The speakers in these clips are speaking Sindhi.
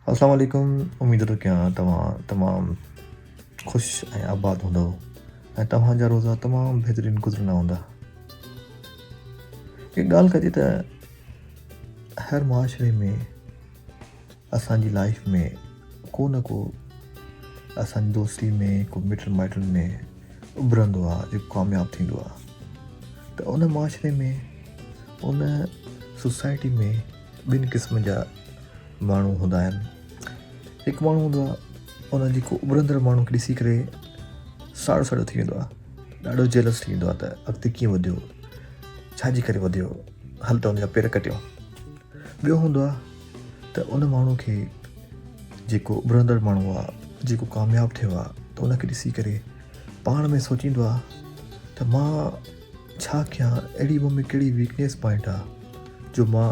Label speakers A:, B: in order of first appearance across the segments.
A: اسلام عليڪم اميد ٿو ڪيان توهان تمام خوش ۽ آباد هوندؤ ۽ توهان جا روزا تمام بهترين گذرندا هوندا. هڪ ڳالهه ڪجي ته هر معاشري ۾ اسان جي لائف ۾ ڪو نه ڪو اسان جي دوستي ۾ ڪو مٽن مائٽن ۾ اڀرندو آهي جيڪو ڪامياب ٿيندو آهي ته ان معاشري ۾ ان سوسائٽي ۾ ٻن قسمن جا ماڻهو هوندا آهن. هڪ ماڻهو هوندو آهي ان جيڪو اڀرندڙ ماڻهو کي ڏسي ڪري ساڙو ساڙو ٿي ويندو آهي ڏاڍو جيلس ٿي ويندو آهي ته اڳتي ڪيئن وڌيو ڇا جي ڪري وڌيو هل ته ان جا پير ڪٽيو ٻيو هوندو آهي ته ان ماڻهو کي جيڪو اڀرندڙ ماڻهو آهي جيڪو ڪامياب ٿيو آهي ته ان کي ڏسي ڪري پاڻ ۾ سوچيندو آهي ته مان ڇا ڪيان اهڙي مون ۾ ڪهڙي ويڪنيس پوائنٽ آ جو مان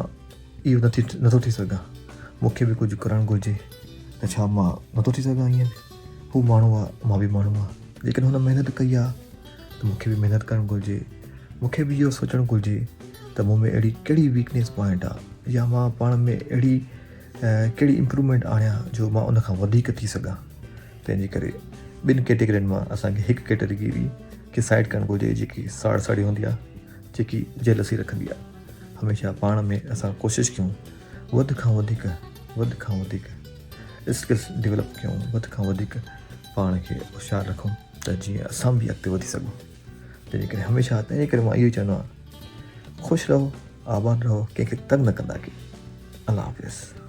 A: اهو نه ٿي نٿو ٿي سگهان مون کي به ڪجهه ڪرڻ گهرجي ته ڇا مان نٿو ٿي سگهان ائين هو ماڻهو آ مان به ماڻهو آ جيڪڏهن هن محنت ڪئي آ ته مون کي به محنت ڪرڻ گهرجي مون کي به اهو سوچڻ گهرجي ته مون ۾ اهڙي ڪهڙي ويڪنيس پوائنٽ آ يا مان پاڻ ۾ اهڙي ڪهڙي امپروومينٽ آڻيان جو مان ان کان وڌيڪ ٿي سگهان تنهن جي ڪري ٻن ڪيٽيگرين مان اسان کي هڪ ڪيٽيگري کي سائيڊ ڪرڻ گهرجي جيڪي ساڙ ساڙي هوندي آهي جيڪي جيلسي رکندي آهي هميشه پاڻ ۾ اسان ڪوشش ڪيون وڌ کان وڌيڪ وڌ کان وڌيڪ اسڪلس ڊيولپ ڪيون وڌ کان وڌيڪ پاڻ کي هوشيار رکون ته جيئن اسان به اڳتي وڌي سگهون تنهن جي ڪري هميشه تنهن جي ڪري مان اهو ئي چوندو آهيان خوش رهو آباد رهو ڪنهن کي تنگ نه ڪندا ڪيو الله حافظ.